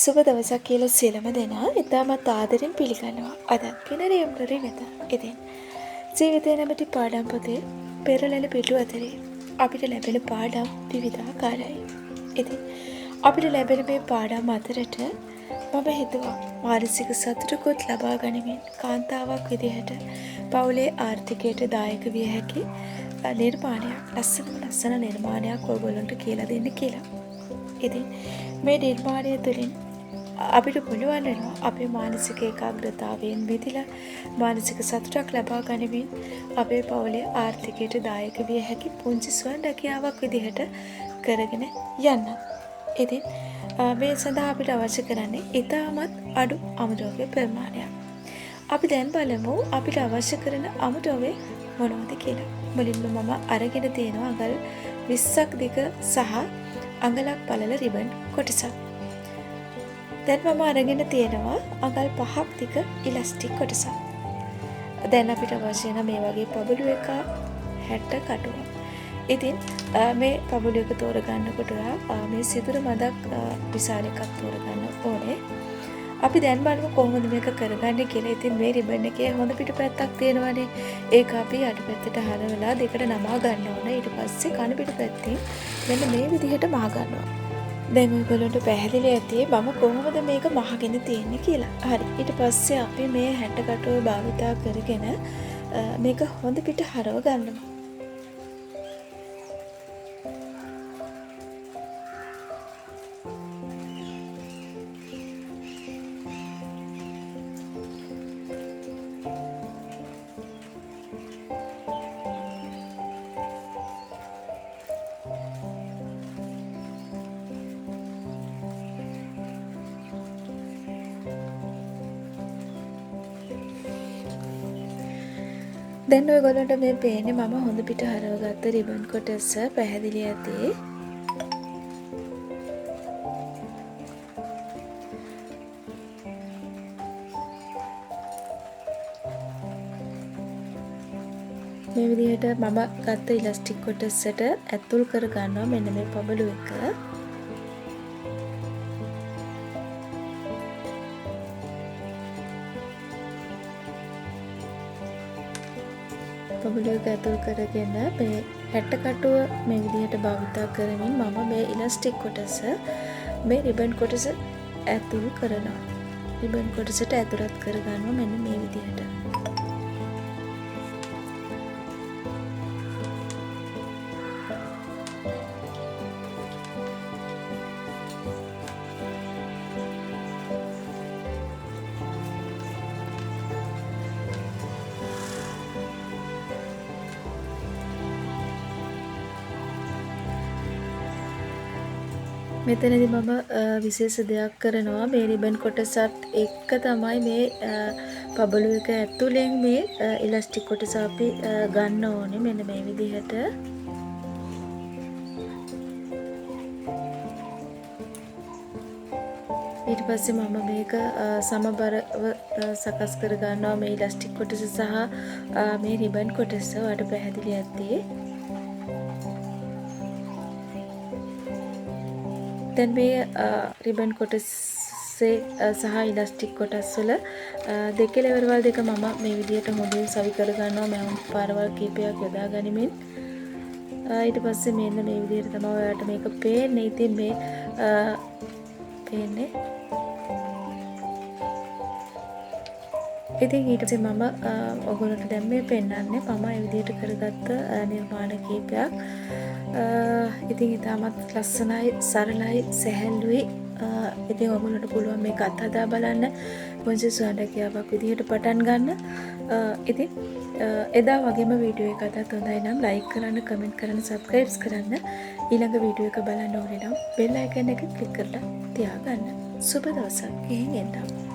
සුබ දවසක් කියලා සියලුම දෙනා ඉතාමත් ආදරෙන් පිළිගන්නවා. අදත් කිනරි එම්බ්‍රොයිඩරි වෙත. ඉතින් ජීවිතය නැමැති පාඩම් පොතේ පෙරලෙන පිටු අතරේ අපිට ලැබෙන පාඩම් විවිධාකාරයි. ඉතින් අපිට ලැබෙන මේ පාඩම් අතරට මම හිතුවා මානසික සතුටකුත් ලබා ගනිමින් කාන්තාවක් විදිහට පවුලේ ආර්ථිකයට දායක විය හැකි නිර්මාණයක්, ලස්සනම ලස්සන නිර්මාණයක් ඔයගොල්ලන්ට කියලා දෙන්න කියලා. ඉතින් මේ නිර්මාණය තුළින් අපිට පුළුවන් වෙනවා අපේ මානසික ඒකාග්‍රතාවයෙන් මිදලා මානසික සතුටක් ලබා ගනිමින් අපේ පවුලේ ආර්ථිකයට දායක විය හැකි පුංචි ස්වයං රැකියාවක් විදිහට කරගෙන යන්න. ඉතින් මේ සඳහා අපිට අවශ්‍ය කරන්නේ ඉතාමත් අඩු අමුද්‍රව්‍ය ප්‍රමාණයක්. අපි දැන් බලමු අපිට අවශ්‍ය කරන අමුද්‍රව්‍ය මොනවද කියලා. මුලින්ම මම අරගෙන තියෙනවා අඟල් 20ක් දිග සහ අඟලක් පළල රිබන් කොටසක්. දැන් මම අරගෙන තියෙනවා අඟල් 5ක් දිග ඉලාස්ටික් කොටසක්. දැන් අපිට අවශ්‍ය වෙන මේ වගේ පබළු එකක් 60 කටුවක්. ඉතින් මේ පබළු එක තෝරගන්නකොට ඔයා මේ සිදුර මදක් විශාල එකක් තෝරගන්න ඕනේ. අපි දැන් බලමු කොහොමද මේක කරගන්නේ කියලා. ඉතින් මේ රිබන් එකේ හොඳ පිටුපැත්තක් තියෙනවානේ. ඒක අපි යටිපැත්තට හරවලා දෙකට නමා ගන්න ඕනේ. ඊට පස්සේ කන පිටුපැත්තෙන් මෙන්න මේ විදිහට මහ ගන්නවා. දැන් ඔයගොල්ලන්ට පැහැදිලි ඇති මම කොහොමද මේක මහගෙන තියෙන්නේ කියලා. හරි. ඊට පස්සේ අපි මේ 60 කටුව භාවිතා කරගෙන මේක හොඳ පිට හරව ගන්නවා. දැන් ඔයගොල්ලන්ට මේ පේන්නේ මම හොඳ පිට හරවගත්ත රිබන් කොටස පැහැදිලි ඇති. මේ විදිහට මම ගත්ත ඉලාස්ටික් කොටසට ඇතුල් කර ගන්නවා මෙන්න මේ පබළු එක. පබළු එක ඇතුල් කරගෙන මේ 60 කටුව මේ විදිහට භාවිතා කරමින් මම මේ ඉලාස්ටික් කොටස මේ රිබන් කොටස ඇතුල් කරනවා. රිබන් කොටසට ඇතුළත් කරගන්නවා මෙන්න මේ විදිහට. මෙතනදී මම විශේෂ දෙයක් කරනවා. මේ රිබන් කොටසත් එක්ක තමයි මේ පබළු එක ඇතුලෙන් මේ ඉලාස්ටික් කොටස අපි ගන්න ඕනේ මෙන්න මේ විදිහට. ඊට පස්සේ මම මේක සමබරව සකස් කර ගන්නවා මේ ඉලාස්ටික් කොටස සහ මේ රිබන් කොටස. ඔයාලට පැහැදිලි ඇති. දැන් මේ රිබන් කොටසේ සහ ඉලාස්ටික් කොටස් වල දෙකෙලවරවල් දෙක මම මේ විදිහට හොඳින් සවි කර ගන්නවා මම පාරවල් කීපයක් යොදා ගනිමින්. ඊට පස්සේ මෙන්න මේ විදිහට තමයි ඔයාලට මේක පේන්නේ. ඉතින් මේ පේන්නේ. ඉතින් ඊට පස්සේ මම ඔයගොල්ලන්ට දැන් මේ පෙන්වන්නේ මම මේ විදිහට කරගත්ත නිර්මාණ කීපයක්. ඉතින් ඉතාමත් ලස්සනයි, සරලයි, සැහැල්ලුයි. ඉතින් ඔයගොල්ලන්ට පුළුවන් මේක අත්හදා බලන්න. පුංචි ස්වයං රැකියාවක් විදිහට පටන් ගන්න. ඉතින් එදා වගේම වීඩියෝ එක අදත් හොඳයි නම් ලයික් කරන්න, කමෙන්ට් කරන්න, සබ්ස්ක්‍රයිබ් කරන්න. ඊළඟ වීඩියෝ එක බලන්න ඕනේ නම් බෙල් අයිකන් එක ක්ලික් කරලා තියාගන්න. සුබ දවසක්. ගිහින් එන්නම්.